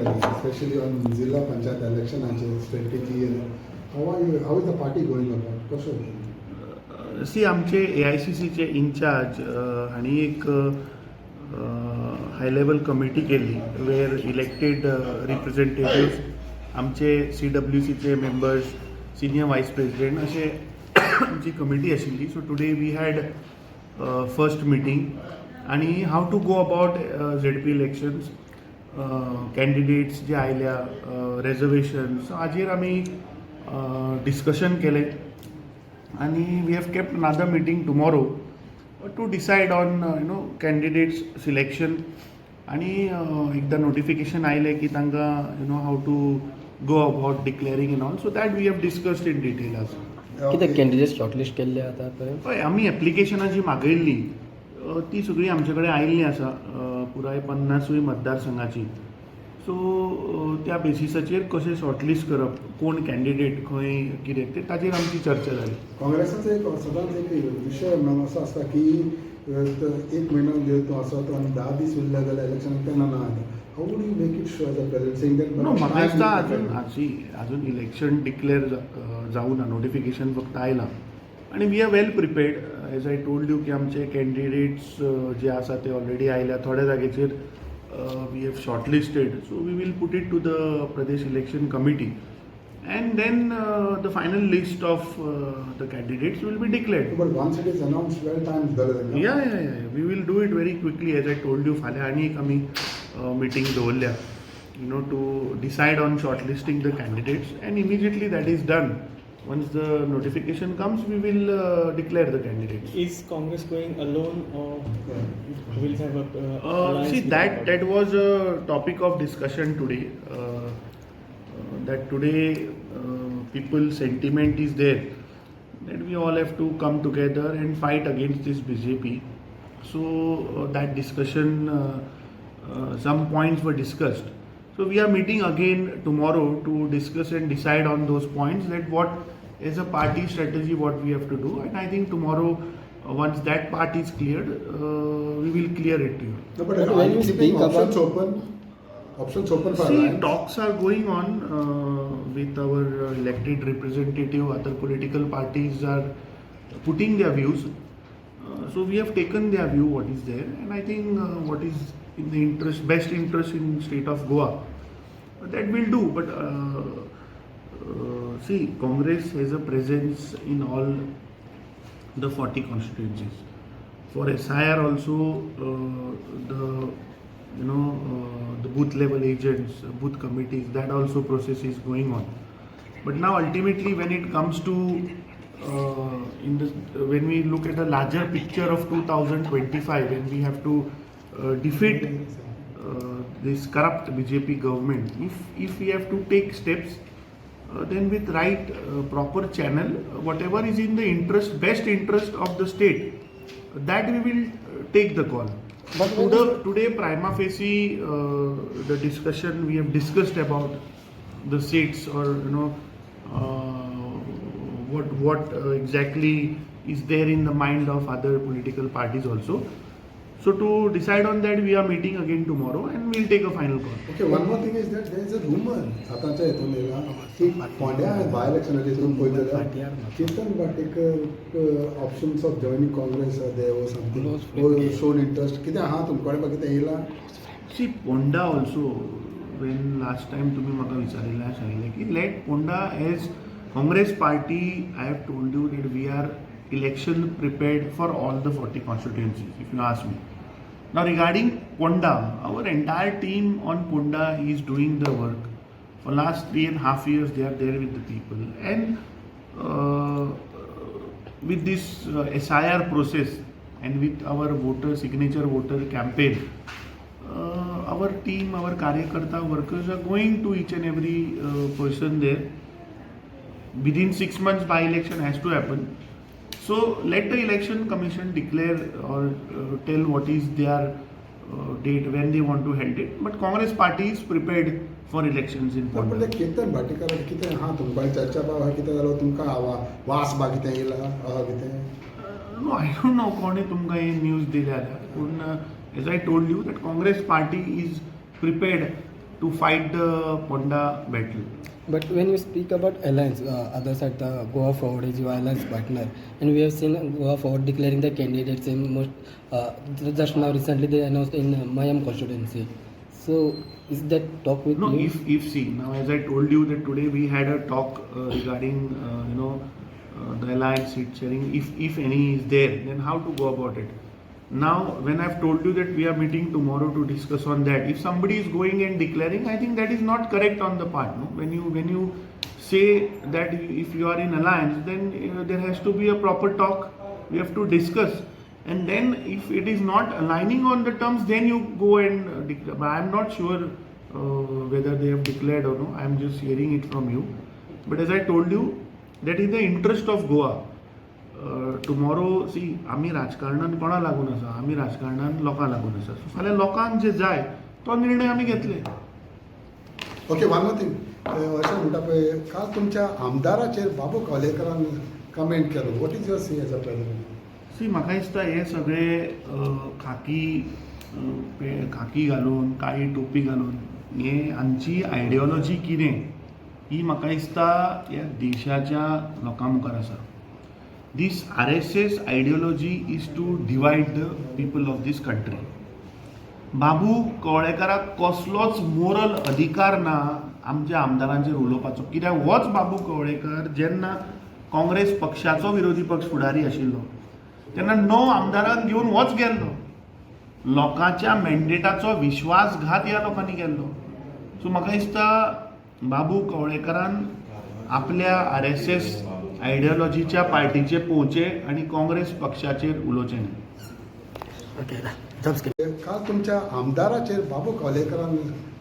जाली, specially on जिल्हा पंचायत इलेक्शनाचे strategy, how is the party going about, कसो? सी, आमचे एआयसीसीचे इन्चार्ज हांणी एक हाय लेवल कमिटी केल्ली, वेर इलेक्टेड रिप्रेझेंटेटिव्स, आमचे सीडब्ल्यूसीचे मेंबर्स, सिनियर वायस प्रेसिडेंट, अशे आमची कमिटी आशिल्ली. So today we had first meeting आनी how to go about ZP elections, candidates जे आयल्या, रेजर्वेशन, सो हाजेर आमी डिस्कशन केलें आणि we have kept another meeting tomorrow to decide on candidates selection. आणि एकदा नोटिफिकेशन आयलें की तांकां how to go about declaring and all, so that we have discussed in detail आज. कितें कॅन्डिडेट शॉर्टलिस्ट केल्ले आतां पर्यंत? हय, आमी एप्लिकेशनां जी मागयल्ली ती सगळी आमचे कडेन आयिल्ली आसा, पुराय 50ूय मतदारसंघाची. सो त्या बेसिसाचेर कशें शॉर्टलिस्ट करप, कोण कॅन्डिडेट खंय कितें ते, ताजेर आमची चर्चा जाली. काँग्रेसाचो एक सदांच एक विशय म्हणून असो आसता की एक म्हयनो जो आसा तो आनी 10 दीस उरले जाल्यार इलेक्शनाक तेन्ना ना जाता. How would you make it sure as a president, saying that? No, म्हाका दिसता अजून सी, अजून इलेक्शन डिक्लेअर जावना, नोटिफिकेशन फक्त आयलां आनी we are well prepared. As I told you की आमचे कॅन्डिडेट्स जे आसा ते ऑलरेडी आयल्या. थोड्या जाग्याचेर we have shortlisted, so we will put it to the Pradesh Election Committee and then the final list of the candidates will be declared. But once it is announced, well time जालें. Yeah. We will do it very quickly. As I told you, फाल्यां आनी एक आमी meeting दवरल्या to decide on shortlisting the candidates, and immediately that is done, once the notification comes, we will declare the candidates. Is Congress going alone or will have a alliance See, with that the that was a topic of discussion today. That today people sentiment is there that we all have to come together and fight against this BJP. So that discussion, some points were discussed. So we are meeting again tomorrow to discuss and decide on those points, that what is a party strategy, what we have to do. And I think tomorrow, once that part is cleared, we will clear it to you. No, but But are when you you keeping speak about- options open? Options open for See, alliance? Talks are going on with our elected representative. Other political parties are putting their views. So we have taken their view, what is there, and I think what is in the interest, best interest in state of Goa, that will do. But see, Congress has a presence in all the 40 constituencies. For SIR also, the you know the booth level agents, booth committees, that also process is going on. But now ultimately, when it comes to in the when we look at a larger picture of 2025, when we have to defeat this corrupt BJP government, if we have to take steps, then with right proper channel, whatever is in the interest, best interest of the state, that we will take the call. But when Today, prima facie, the discussion we have discussed about the seats or what exactly is there in the mind of other political parties also. So to decide on that, we are meeting again tomorrow and we'll take a final call. Okay, one more thing is that there is a rumor आतांच्या हितून येयला की फोंड्या बाय इलेक्शनाच्या हितून पळयत जाल्यार Chetan भाटेकर options of joining Congress are there or something, shown interest, कितें आहा तुमचे कडेन कितें येयला? See, Ponda also, when last time तुम्ही म्हाका विचारिल्लें, सांगिल्लें की let Ponda, as Congress party, I have told you that we are election prepared for all the 40 constituencies, if you ask me. Now regarding Ponda, our entire team on Ponda is doing the work. For last 3.5 years, they are there with the people, and with this SIR process and with our voter signature, voter campaign, our team, our karyakarta workers are going to each and every person there. Within 6 months, by election has to happen. So let the Election Commission declare or tell what is their date when they want to hold it. But Congress party is prepared for elections in पण Ponda. ते केतन भाटीकार कितें आहा तुमकां चर्चा बा कितें जालो, तुमकां वास बा कितें येयला आहा कितें? No, I don't know कोणे तुमकां ही न्यूज दिल्या जाल्यार, पूण as I told you that Congress party is prepared to fight the Ponda battle. But when you speak about alliance, other side, the Goa Forward is your alliance partner, and we have seen Goa Forward declaring the candidates in most. Just now, recently they announced in Mayam constituency. So, is that talk with No, you? if see now, as I told you that today we had a talk regarding the alliance seat sharing. If any is there, then how to go about it. Now, when I've told you that we are meeting tomorrow to discuss on that, if somebody is going and declaring, I think that is not correct on the part. No, when you say that if you are in alliance, then there has to be a proper talk. We have to discuss, and then if it is not aligning on the terms, then you go and declare. But I am not sure whether they have declared or no. I am just hearing it from you. But as I told you, that is the interest of Goa. Tomorrow, see, आमी राजकारणान कोणा लागून आसा? आमी राजकारणान लोकां लागून आसा. सो फाल्यां लोकांक जे जाय तो निर्णय आमी घेतले. Okay, one more thing. अशें म्हणटा पळय, काल तुमच्या आमदाराचेर बाबू कवळेकरान कमेंट केलो. What is your say as a president? See, म्हाका दिसता हे सगळे खाकी खाकी घालून, काळी टोपी घालून, हे हांची आयडियोलॉजी कितें ही म्हाका दिसता ह्या देशाच्या लोकां मुखार आसा. This RSS ideology is to divide the people of this country. बाबू कवळेकाराक कसलोच मोरल अधिकार ना आमच्या आमदारांचेर उलोवपाचो, कित्याक होच बाबू कवळेकर जेन्ना काँग्रेस पक्षाचो विरोधी पक्ष फुडारी आशिल्लो तेन्ना णव आमदारांक घेवन होच गेल्लो. लोकांच्या मॅन्डेटाचो विश्वासघात ह्या लोकांनी केल्लो. सो म्हाका दिसता बाबू कवळेकरान आपल्या आरएसएस आयडियोलॉजीच्या पार्टीचे पळोवचें आनी काँग्रेस पक्षाचेर उलोवचें न्ही. Okay, germs. काल तुमच्या आमदाराचेर बाबू कवळेकरान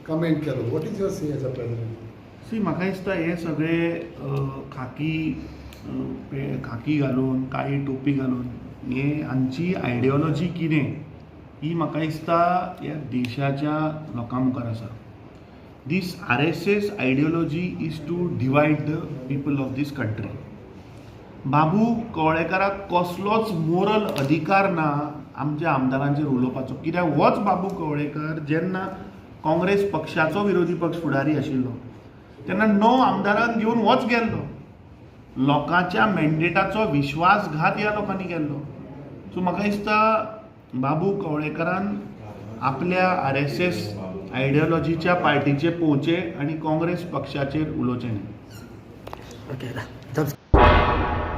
कमेंट केलो. What is your say as a president? See, म्हाका दिसता हे सगळे खाकी खाकी घालून, काळी टोपी घालून, हे हांची आयडियोलॉजी कितें ही म्हाका दिसता ह्या देशाच्या लोकां मुखार आसा. This RSS ideology is to divide the people of this country. बाबू कवळेकराक कसलोच मोरल अधिकार ना आमच्या आमदारांचेर उलोवपाचो, कित्याक होच बाबू कवळेकर जेन्ना काँग्रेस पक्षाचो विरोधी पक्ष फुडारी आशिल्लो तेन्ना णव आमदारांक घेवन होच गेल्लो. लोकांच्या मॅन्डेटाचो विश्वासघात ह्या लोकांनी केल्लो. सो म्हाका दिसता बाबू कवळेकरान आपल्या आरएसएस आयडियोलॉजीच्या पार्टीचे पळोवचें आनी काँग्रेस पक्षाचेर उलोवचें न्ही. Okay, germs.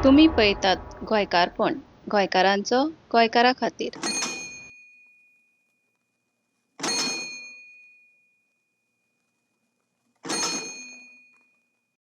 तुमी पळयतात गोंयकारपण, गोंयकारांचो गोंयकारा खातीर.